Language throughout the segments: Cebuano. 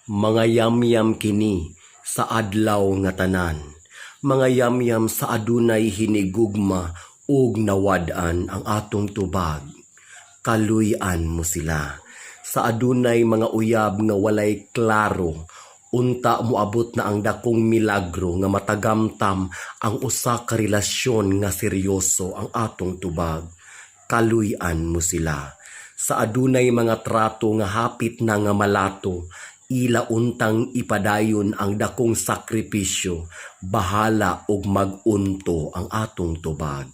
Mga yamyam kini sa adlaw nga tanan. Mga yamyam sa adunay hinigugma ug nawad-an ang atong tubag. Kaluy-an mo sila. Sa adunay mga uyab nga walay klaro, unta moabot na ang dakong milagro nga matagamtam ang usa ka relasyon nga seryoso ang atong tubag. Kaluy-an mo sila. Sa adunay mga trato nga hapit na nga malato, ila untang ipadayon ang dakong sakripisyo, bahala og mag-unto ang atong tubag.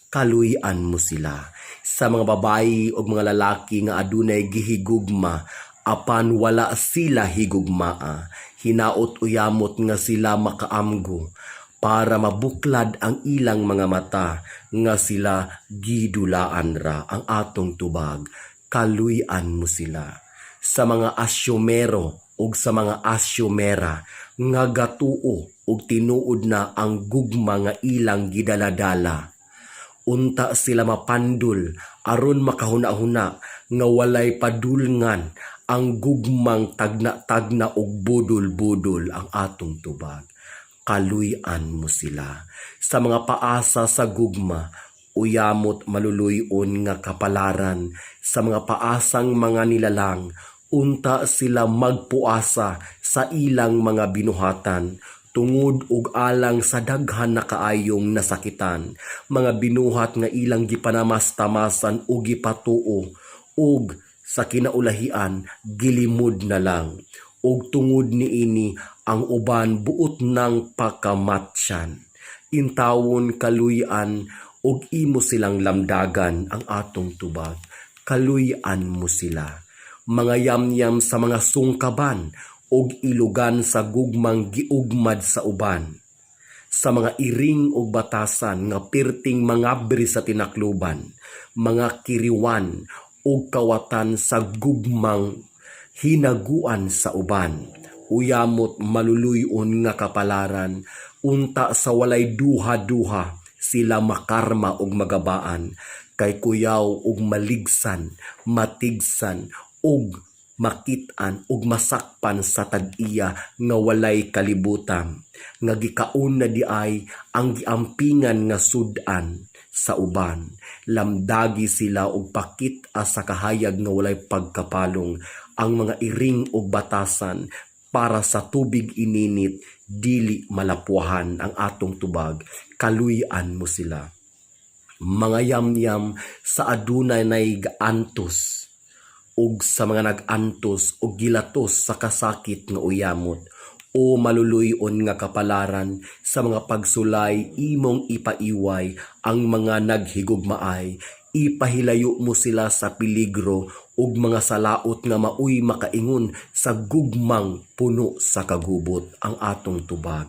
Kaluy-an mo sila. Sa mga babayi o mga lalaki nga adunay gihigugma apan wala sila higugmaa, hinaot uyamot nga sila makaamgo para mabuklad ang ilang mga mata nga sila gidulaan ra ang atong tubag. Kaluy-an mo sila. Sa mga asyumero ug sa mga asyumera nga gatuo og tinuod na ang gugma nga ilang gidaladala, unta sila mapandol aron makahuna-huna nga walay padulngan ang gugmang tagna-tagna og budol-budol ang atong tubag. Kaluy-an mo sila. Sa mga paasa sa gugma, uyamot maluluy-on nga kapalaran sa mga paasang mga nilalang, unta sila magpuasa sa ilang mga binuhatan tungod og alang sa daghan na kaayong nasakitan, mga binuhat nga ilang gipanamastamasan o gipatuo ug sa kinaulahian gilimod na lang, ug tungod niini ang uban buot nang pakamatyan. Intawon kaluy-an ug imo silang lamdagan ang atong tubag. Kaluy-an mo sila. Mga yamyam sa mga sungkaban ug ilugan sa gugmang giugmad sa uban. Sa mga iring ug batasan nga pirting mangabri sa tinakluban, mga kiriwan ug kawatan sa gugmang hinaguan sa uban. Uyamot maluluy-on nga kapalaran, unta sa walay duha-duha sila makarma ug magabaan kay kuyaw ug maligsan, matigsan ug makit-an ug masakpan sa tag-iya nga walay kalibutan nga gikaon na diay ang giampingan nga sud-an sa uban. Lamdagi sila og pakit-a sa kahayag nga walay pagkapalong ang mga iring ug batasan para sa tubig ininit, dili malapwahan ang atong tubag. Kaluy-an mo sila. Mga yamyam sa adunay nay gaantos ug sa mga nag-antos og gilatos sa kasakit nga uyamot o maluluy-on nga kapalaran sa mga pagsulay, imong ipaiway ang mga naghigugmaay. Ipahilayo mo sila sa peligro ug mga salaot nga maoy makaingon sa gugmang puno sa kagubot ang atong tubag.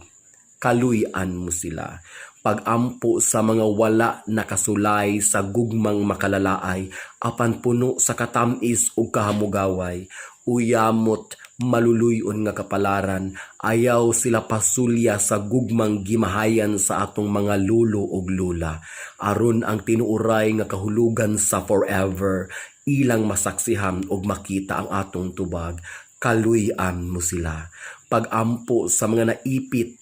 Kaluy-an mo sila. Pagampo sa mga wala nakasulay sa gugmang makalalaay apan puno sa katamis ug kahamugaway, uyamot maluluy-on nga kapalaran, ayaw sila pasulya sa gugmang gimahayan sa atong mga lulo ug lola aron ang tinuoray nga kahulugan sa forever ilang masaksihan ug makita ang atong tubag. Kaluy-an mo sila. Pagampo sa mga naipit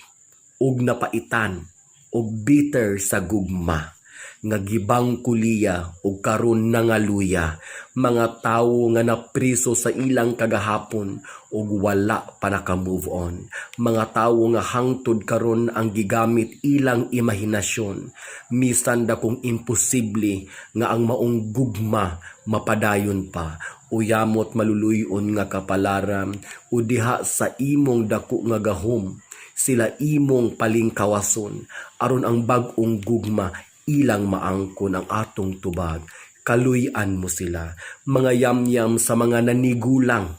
ug napaitan og bitter sa gugma nga gibangkuliya ug karon nangaluya, mga tawo nga napriso sa ilang kagahapon ug wala pa naka-move on, mga tawo nga hangtod karon ang gigamit ilang imahinasyon misan dakong imposible nga ang maong gugma mapadayon pa, uyamot maluluy-on nga kapalaran o diha sa imong dako nga gahom sila imong palingkawason aron ang bag-ong gugma ilang maangkon ang atong tubag. Kaluy-an mo sila. Mga yamyam sa mga nanigulang,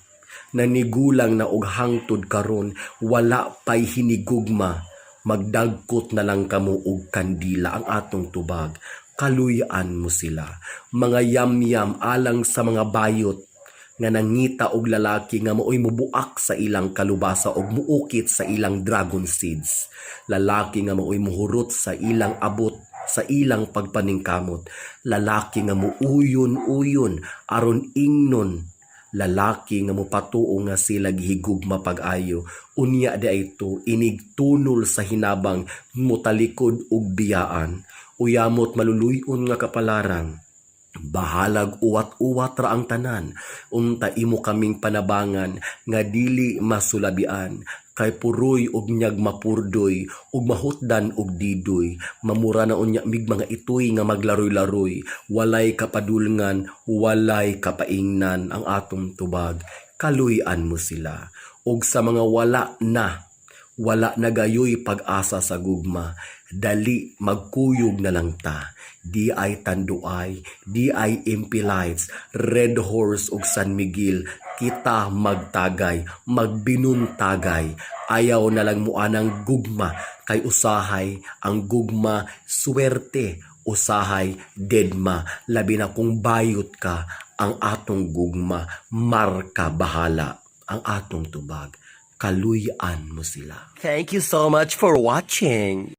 nanigulang na og hangtod karon wala pay hinigugma, magdagkot na lang kamo og kandila ang atong tubag. Kaluy-an mo sila. Mga yamyam alang sa mga bayot nga nangita og lalaki nga maoy mubuak sa ilang kalubasa og muukit sa ilang dragon seeds, lalaki nga maoy muhurot sa ilang abot sa ilang pagpaningkamot, lalaki nga muuyon-uyon aron ingnon Lalaki nga mopatuo nga sila gihigugma pag-ayo, unya diay to inigtunol sa hinabang, motalikod og biyaan. Uyamot maluluy-on nga kapalaran. Bahalag uwat-uwat ra ang tanan, unta imo kaming panabangan nga dili masulabian, kay puroy og nyag mapurdoy ug mahutdan og didoy. Mamura na unya mig mga itoy nga maglaroy-laroy, walay kapadulngan, walay kapaingnan. Ang atong tubag, kaluy-an mo sila. Ug sa mga wala na gayoy pag-asa sa gugma, dali, magkuyog na lang ta. Di ay Tanduay, di ay MP Lights, Red Horse ug San Miguel, kita magtagay, magbinuntagay. Ayaw na lang mo anang gugma, kay usahay ang gugma swerte, usahay dedma, labi na kung bayot ka. Ang atong gugma marka bahala. Ang atong tubag, kaluy-an mo sila. Thank you so much for watching.